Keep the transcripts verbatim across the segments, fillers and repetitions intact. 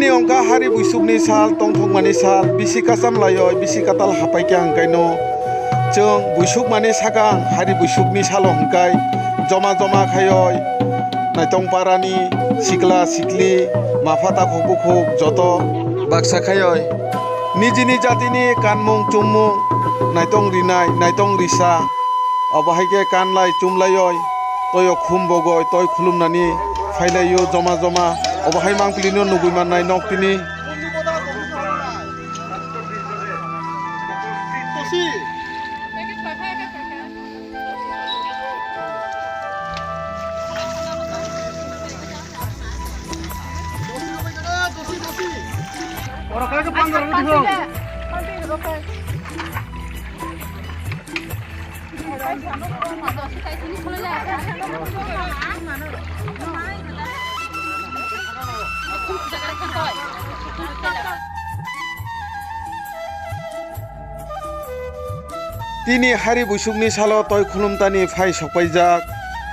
Ni ongkha hari buisukni sal, tongthokmani sal, bisi kacham laioi, bisi katal hapai khe hwnkaino chwng buisukmani sakang hari buisukni salo hwnkai joma joma khaioi naitong parani sikla sikli, mapha takhuk bukhuk joto baksa khaioi nijini jatini kanmung chummung naitong rinai, naitong risa, obo hai khe kanlai chumlaioi toio khum bogoi toi khulumnani phailaio joma joma. Obo hai mangpili no nugui mannai nok tini. Tini hari buisukni salo toi khulumtani phai sokpaijak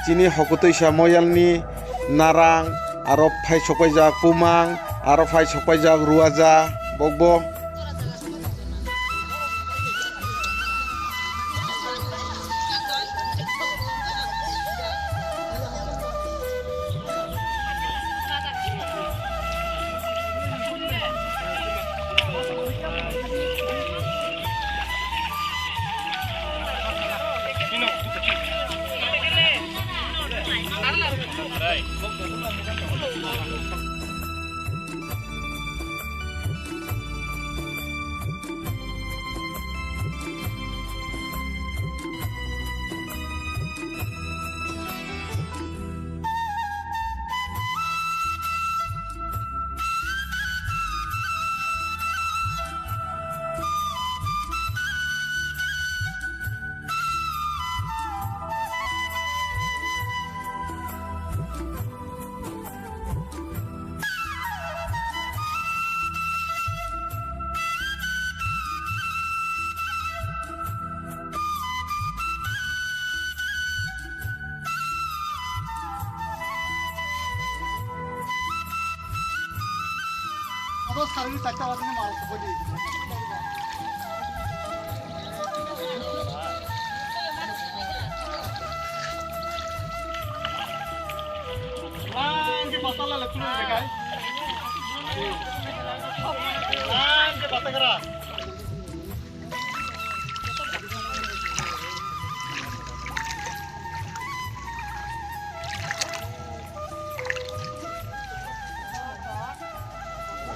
chini hokutwisa moyalni narang, aro phai sokpaijak pumang, aro phai sokpaijak ruaja bokbo.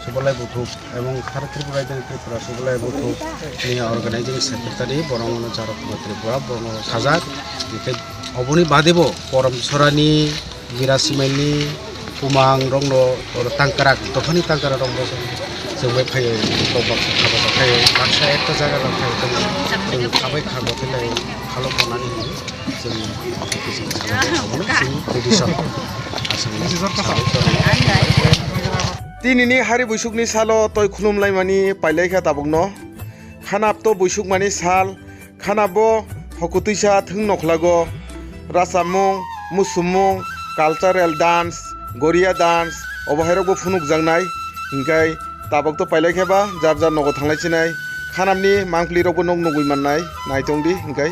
Subalai Buthuk ebong Sara Tripura Rajyani Tripura Subalai Buthuk ni organizing secretary, borok no Charok Kumar Tripura, borok no sajak. Hingke oboni bade bo Porom Sorani, Birasimaini, Kumang rok no oro tangkarak, dophani tangkarak rok bo chwng bai phaiwi kok baksa kha baksa khai baksa ekta jaga rok khai chwng khabai kha bo khe lai khalo tonani hinwi chwng office ni salo chwng tradition aswk ni salo tongo. Tini ni hari buisuk ni salo toi khulum laimani pailai kha tabuk no. Khanap to buisuk mani sal. Khana bo hokutwisa thwng nokhlago, rachamung, musumung, cultural dance, goria dance, obo hairokbo phunukjaknai. Hinkhe tabuk to pailai khe ba jar jar nogo thanglai sinai. Khanamni mangpli rokbo nok nugui mannai, naitongdi hinkhe.